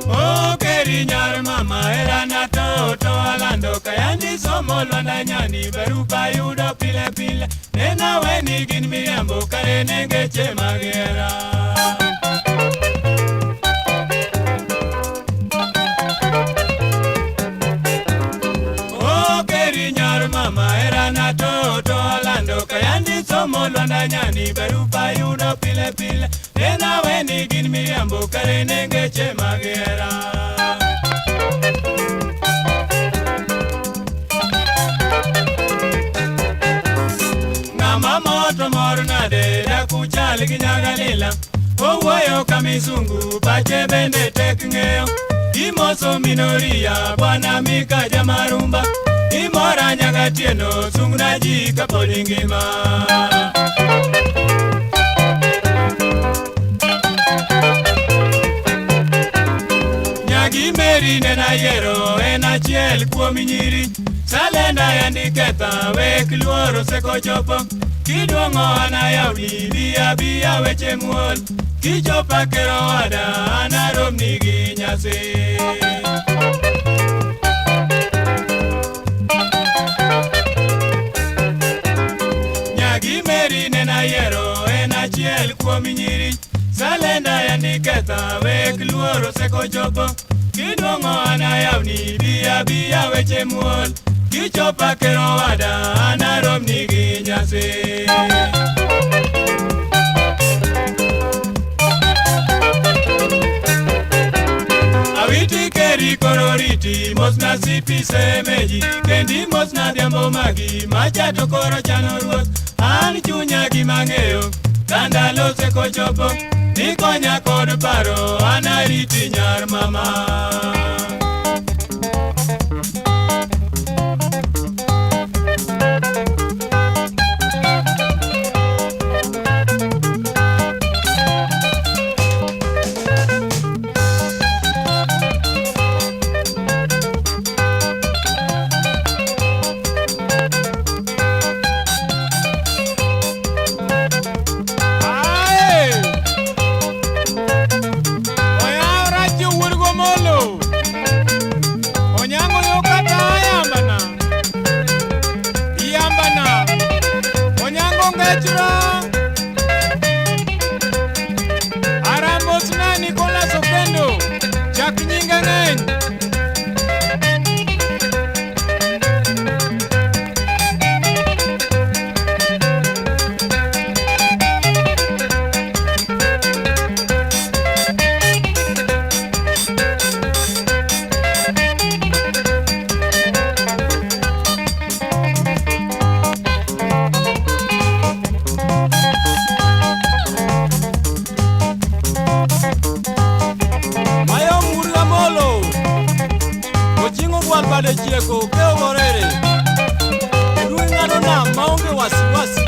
Okeri nyar mama herana to alando kayandi somo lwanda nyani barupa yudo pile pile nena weni gin miriambo kare nengeche magera. Okeri nyar mama herana to alando kayandi somo lwanda nyani barupa yudo pile pile nena weni gin miriambo kare nengeche magera. Ng'ama moto mor nade dakuchal gi nyagalila owuoyo ka misungu pache bende tek ng'eyo imoso minoria bwana Mika jamarumba imora nyagatieno sungna ji kapod ingima. Nyagi Meri nena yiero en achiel kuom nyiri Salenda yandi ketha wek luoro sekochopo kiduong'o an ayawni biya biya weche muol kichopa kero wada an aromni gi nyasi. Nyagi Meri nena yiero en achiel kuom nyiri Salenda yandi ketha wek luoro sekochopo kiduong'o an ayawni biya biya weche muol kichopa kero wada an aromni gi nyasi. Awiti keri kororiti mosna sipi semeji kendi mosna dhiambo magi macha to koro chano ruoth an chunya gima ng'eyo ka ndalo osekochopo nikonya kod paro an ariti nyar mama. Bade chieko keogorere. Kendo ing'ado nam maonge wasiwasi.